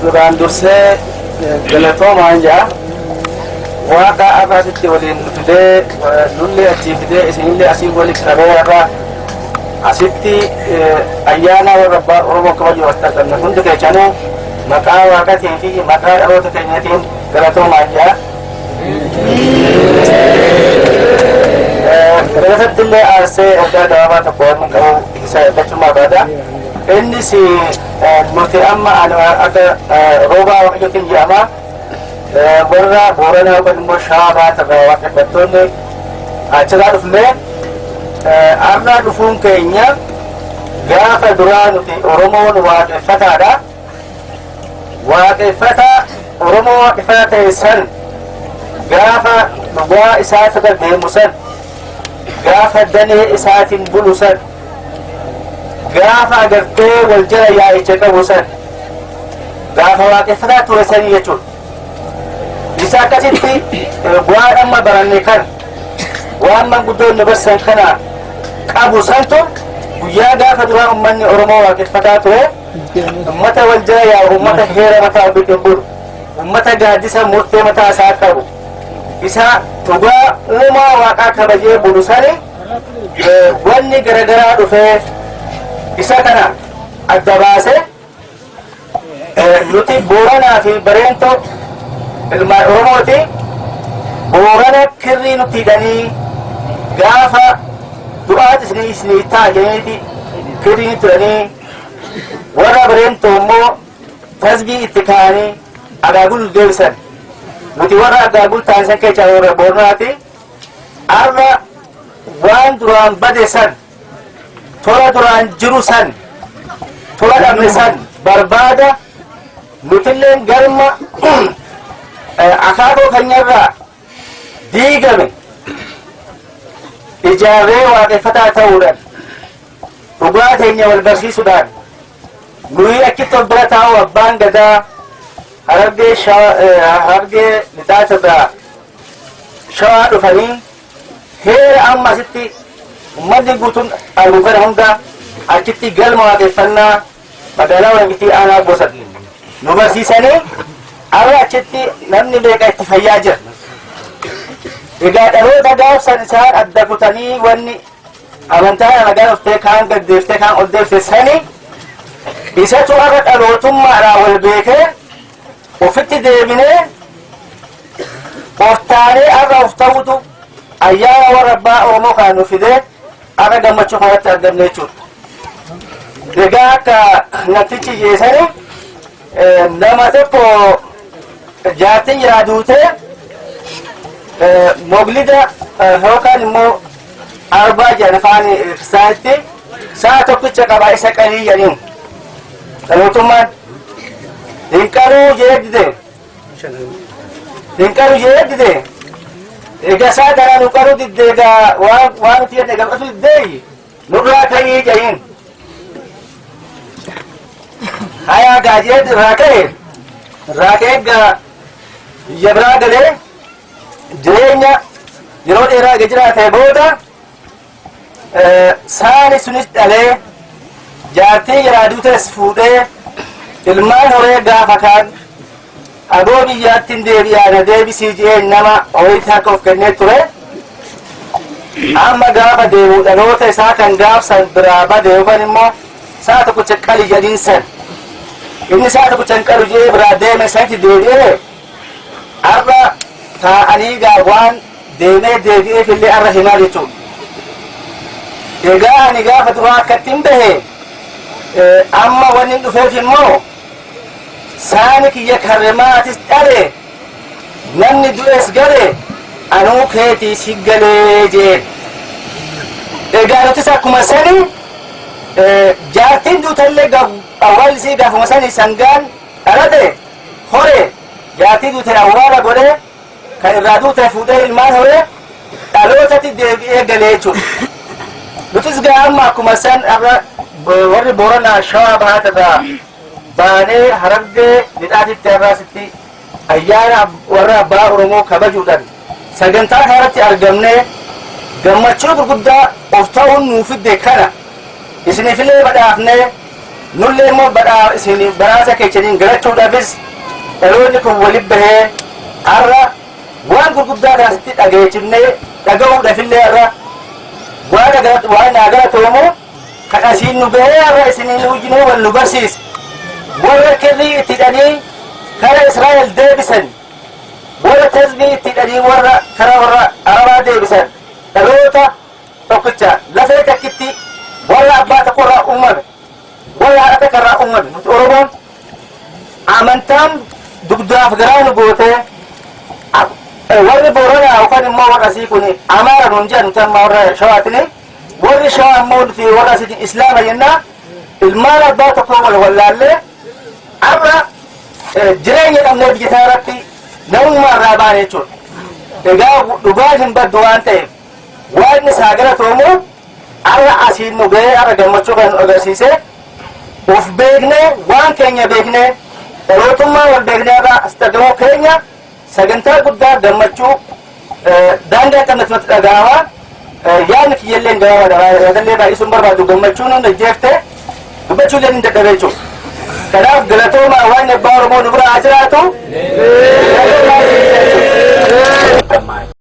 Duraan dursee galatoomaan jedha. Waaqa har'a asitti waliin nu fidee, nullee achii fidee, isinillee asii walitti qabee, har'a asitti ayyaana warra abbaa Oromoo kabajuu as argamne hundi keessanuu maqaa Waaqatii fi maqaa dhaloota keenyatiin galatoomaan jedha. Galatatti illee aansee ergaa gabaabaa tokko waan qabu isa eeggachuu barbaada. Innis nuti amma akka Roobaa Waaqayyootiin jedhama. Warra Booranaa yookaan immoo Shawaa Bahaatti waaqeffattoonni achirraa dhufnee, har'a dhufuun keenya gaafa duraa nuti Oromoon waaqeffataadha. Waaqeffataa Oromoo waaqeffataa ta'e san, gaafa dhugaa isaa irra deemu san, gaafa danee isaatiin bulu san, gaafa agartee wal jala yaa'icha qabu san, gaafa waaqeffataa ture sanii jechuudha. Isa akkasitti waan amma baranne kan waan manguddoon nu barsiisan kana qabu santu guyyaa gaafa duraa uummanni Oromoo waaqeffataa ture, ummata wal jala yaa'u, ummata heera mataa ofiitiin bulu, ummata gaaddisa murtee mataa isaa qabu, isa dhugaa uumaa Waaqaa kabajee bulu sani wanni garagaraa dhufee isa kana adda baase. Nuti Booranaa fi Bareentoo ilmaan Oromooti. Boorana kirrii nutti hidhanii, gaafa du'aati isinii ta'a jedhaniiti kirrii nutti hidhanii, warra Bareentoo immoo tasbii itti kaa'anii agaagul deebisan. Nuti warra agaagul ta'an san keessaa warra Booranaati. Arra waan duraan bade san, tola duraan jiru san, tola dhabne san barbaada nutilleen galma akaakoo keenyarraa diigame ijaarree waaqeffataa ta'uudhaan, dhugaa keenya wal barsiisuudhaan, nuyi achitti ol bira taa'u. Abbaan Gadaa Harargee Lixaatirraa Shawaa dhufanii heera amma asitti uummanni guutuun argu kana hunda achitti galma waaqeffannaa magaalaa Warangitii aanaa Bosan nu barsiisanii, arra achitti namni meeqa itti fayyaa jira. Egaa dhaloota gaafsan isaan adda kutanii wanni amantaa nagaa dhuftee kaan gaddeeftee kaan ol deebiste sani isatu arra dhalootummaadhaan wal beekee ofitti deebinee of taanee arra of ta'utu ayyaana warra abbaa Oromoo kana nu fidee arra gammachuu kanatti argamne jechuudha. Egaa akka namtichi jeesani, nama tokko jaartiin jiraa duutee, moglida yookaan immoo arbaa jedhan afaan kiristaanitti, sa'a tokkicha qabaa isa qalii jedhaniin. Dhalootummaan hin qaluu jee dide, hin qalu jee dide. Egaa isaa kana nu qaluu didde, egaa waan nuti jenne galfatu diddee, nurraa ka'ii jedhaniin. Hayaa gaa jee irraa ka'e. Irraa ka'e, egaa biyya biraa galee jireenya yeroo dheeraa eega jiraatee booda, saani sunis dhalee, jaartii jiraa duutes fuudhee, ilmaan horee, gaafa kaan aboo biyyaatti hin deebi'aa na deebisii jee nama horii harka of kennee ture. Amma gaafa deemu dhaloota isaa kan gaafsan biraa bade yookaan immoo sa'a tokkicha qali jedhiin san, inni sa'a tokkicha hin qalu jee biraa deeme sanitti deebi'ee, har'a taa'anii gaa waan deemee deebi'eef illee har'a himaa jechuudha. Egaa ani gaafa duraa akkattiin bahe, amma wanni dhufeef immoo saani kiyya karremaatis dhale, namni du'es gale, anuu keetii si galee jeen. Egaa nutis akkuma sani jaartiin duutallee awwaalli isii gaafuma sani sangaan dhalate hore, jaartii duute awwaala godhee, kan irraa duute fuudhee ilmaan horee dhalootatti deebi'ee galee jechuudha. Nutis gaa amma akkuma san har'a warri Booranaa Shawaa Bahaatirraa baanee Harargee Lixaatitti har'aasitti ayyaana warra abbaa Oromoo kabajuudhaan sagantaa kanarratti argamnee gammachuu gurguddaa of ta'uun nuu fidde kana isiniifillee badhaafnee. Nullee immoo badhaa isin badhaasa keessaniin galachuudhaafis dhaloonni kun waliin bahee har'a waan gurguddaa kanasitti dhageechifnee dhaga'uudhaafillee har'a waan naa galatoomu kan asiin nu gahee har'a isiniin wajjinuu wal nu barsiise. Warra kirrii itti hidhanii kara Israa'el deebisan, warra tasbii itti hidhanii warra kara warra Arabaa deebisan, dhaloota tokkicha lafee takkitti warra abbaa tokkorraa uumame, warra haadha takkarraa uumame. Nuti Oromoon amantaan dugdaaf garaa nu gootee, warri Booranaa yookaan immoo warra asii kun Amaara nuun jedhan, nuti amma warra Shawaatini, warri Shawaa immoo nuti warra asiitiin Islaama jennaa. Ilmaan abbaa tokko wal wallaallee har'a jireenya dhabnee biyya kana irratti namummaa irraa baane jechuudha. Egaa dhugaan hin baddu waan ta'eef waan isaa galatoomu. Har'a asiin nu gahee har'a gammachuu kan nu agarsiise, of beeknee, waan keenya beeknee, dhalootummaa wal beeknee irraa asitti argamuu keenya sagantaa guddaa gammachuu daangaa hin qabnetti natti dhaga'ama. Yaadni kiyyallee gabaabaadha. Yaadallee baay'isuun barbaadu, gammachuun hunda jeefte dubbachuullee hin dadhabe jechuudha. Kanaaf galatoomaa, waan abbaa Oromoo nu bira haa jiraatu.